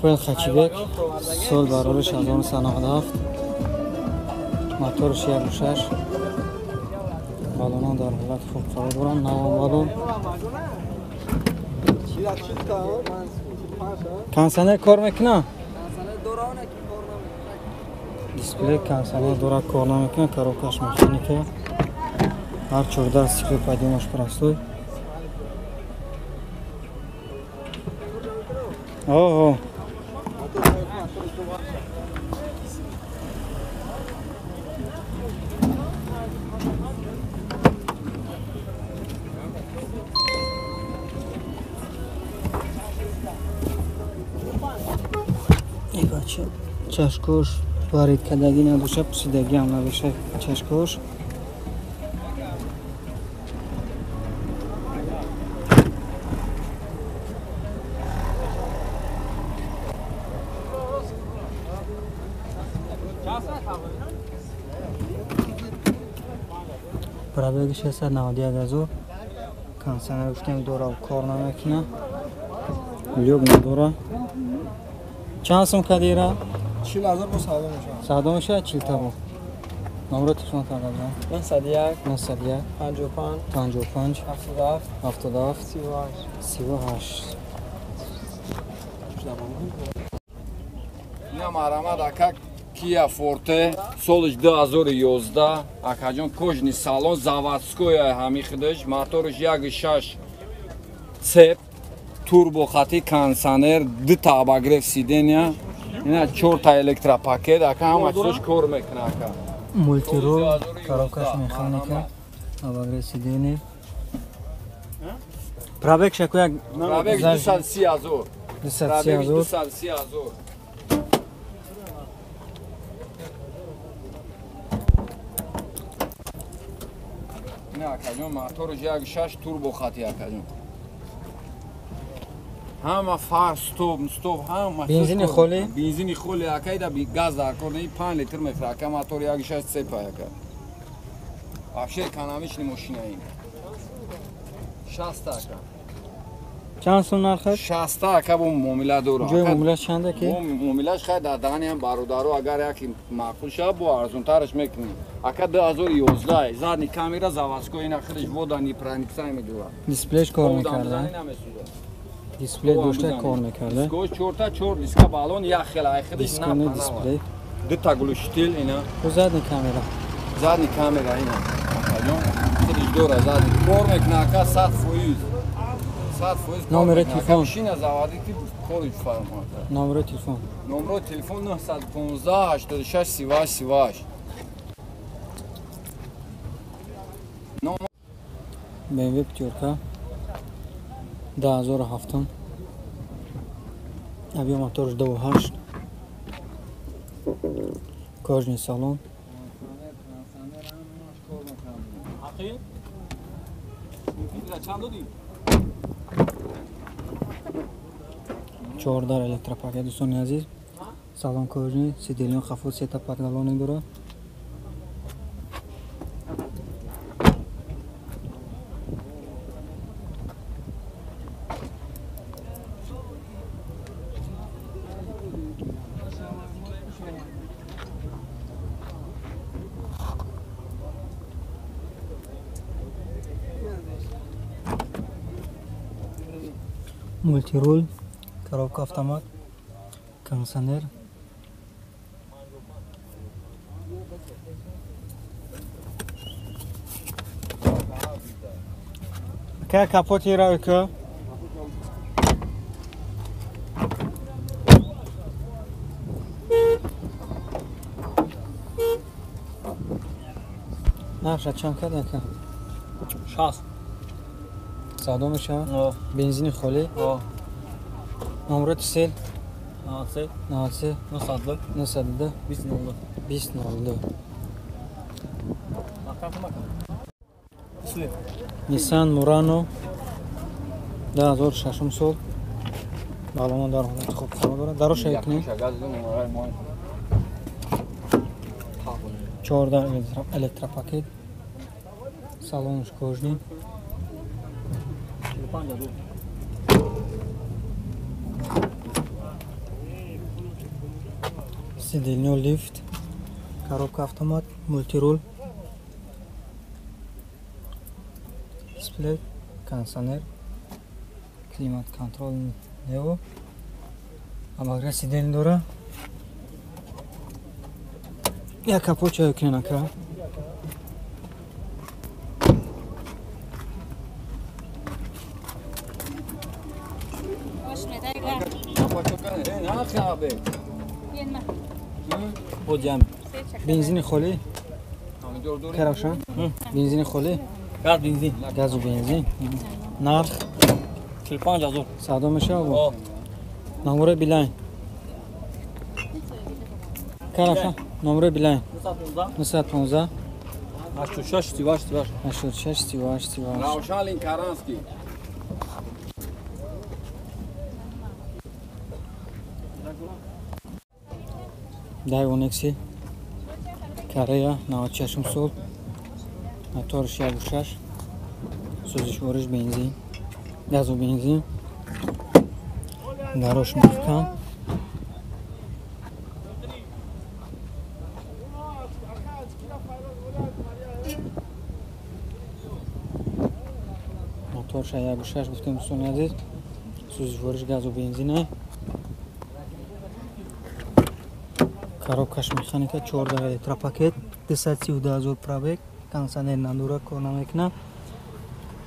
Opel Hatchback сол барориш 1997 моторш 1.6 баллонон дар ҳолати хуб қарор доранд, навон баллон. Кондиционер кор мекунад? Дисплей кондиционер дора кор намекунад, коробкаш механика. Ҳар 14 стекло подъемаш простой. Ого. Чашкош варид кардагӣ надоша, пусидагӣ ҳам надоша чашкош. Пробеги 691 ҳазор. Кондиционер гуфтем дора, кор намекунад, люк надора. Чанд сум кадира? 40 000 бо савдо мешавад. Савдо мешавад 40 та бо. Номро телефон тагазан. 901 901 55 55 77 77 38 38. Ина марамад ака Kia Forte солиш 2011 акаҷон кожный салон заводской ҳами худаш моторш 1.6 цеп турбо хати кондиционер ду та обогрев сидения ина 4 та электропакет ака ҳама чизош кор мекунад ака. Мультирол, коробкаш механика, обогрев сидения. Пробег шаку як пробег 230 ҳазор. 230 ҳазор. 230 ҳазор. Ина акаҷон моторш 1.6 турбо хати акаҷон. Ҳама фар стоп, стоп, ҳама бензини холӣ? Бензини холӣ ака, ида газ дар кор не, 5 литр мехӯрад ака, мотор 1.6 цепа ака. Вообще экономичный мошина ин. 60 ака. Чанд сум нархаш? 60 ака бо муомила дорам. Ҷои муомилаш чанда ки? Муомилаш хай дар даҳани ҳам бародаро агар яке маъқул шавад бо арзонтараш мекунем. Ака 2011 задний камера заводской ина худаш вода непроницаемый дорад. Дисплейш кор мекарда? Дисплей дошта кор мекарда. Дискош 4 та 4 диска баллон як хел ай худаш на дисплей. Ду та глушитель ина. Задний камера. Задний камера ина. Акаҷон худаш дора задний кор мекунад ака 100%. 100%. Номери телефон. Машина заводи ки кориш фармояд. Номери телефон. Номери телефон 915 86 38 38. BMW пятёрка 2007 объем моторш 2.8 кожный салон. Чордар электропакет дӯстони азиз. Салон кожный, сиделион хафо сета подголовник дорад. Мультируль, коробка автомат, кондиционер. Какая капот ира? Нархша чанд кард ака? 60. Савдо мешавад? Бензини холӣ? Номроти сел? 93 93 902 902 2002 2002. Nissan Murano 2006 сол. Балона дар ҳолати хуб қарор дорад. Дароша якни? 14 электропакет. Салонш кожный. Сидельный лифт, коробка автомат, мультируль, дисплей, кондиционер, климат контроль нео. Обогрев сидельный дора. Я капот чаю кненака. Бензини холӣ? Каравшан? Бензини холӣ? Газ бензин. Газу бензин. Нарх? 45 000. Савдо мешавад? Номерои Билайн. Каравшан? Номерои Билайн. 915 86 38 38. 86 38 38. Равшан Линкаранский. Дайвон Экси Корея 96 сол, моторш 1.6, сӯзишвориш бензин, газу бензин, дарош маҳкам. Моторша 1.6 гуфтем дӯстони азиз, сӯзишвориш газу бензина. Коробкаш механика, 14 электропакет, 232 000 пробег, кондиционер надора, кор намекунад.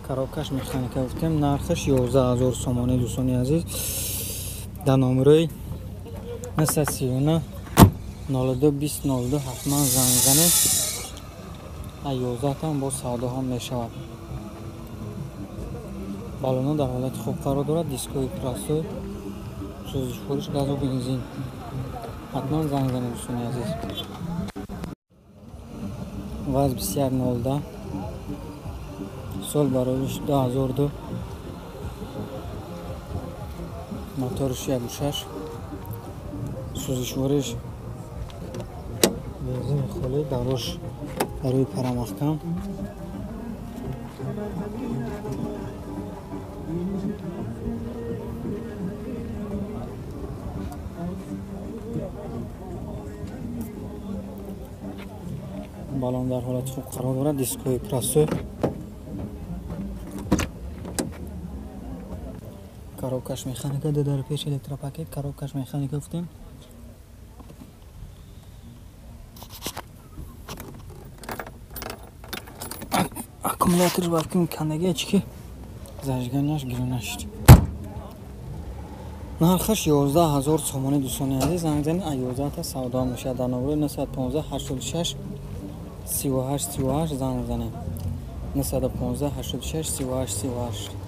Коробкаш механика гуфтем, нархаш 11 000 сомонӣ дӯстони азиз. Дар номерои 939 02 20 02 ҳатман занг занед. 11 там боз савдо ҳам мешавад. Балона дар ҳолати хуб қарор дорад, дискои простой, сӯзишвориш газу бензин. Ҳатман занг занед дӯстони азиз. ВАЗ 2102 сол барои 2002, моторш 1.6, сӯзишвориш бензини холӣ, дарош барои парамаҳкам. Балон дар ҳолати хуб қарор дорад, дискои простой, коробкаш механика, дар пеш электропакет, коробкаш механика гуфтем. Аккумуляторш балким кандаги чики зажиганияш гирӯ нашид. Нархаш 11 000 сомонӣ дӯстони азиз. Занг занед, 11 та савдо мешавад. Дар номерои 915 86 38 38 занг занед. 915 86 38 38.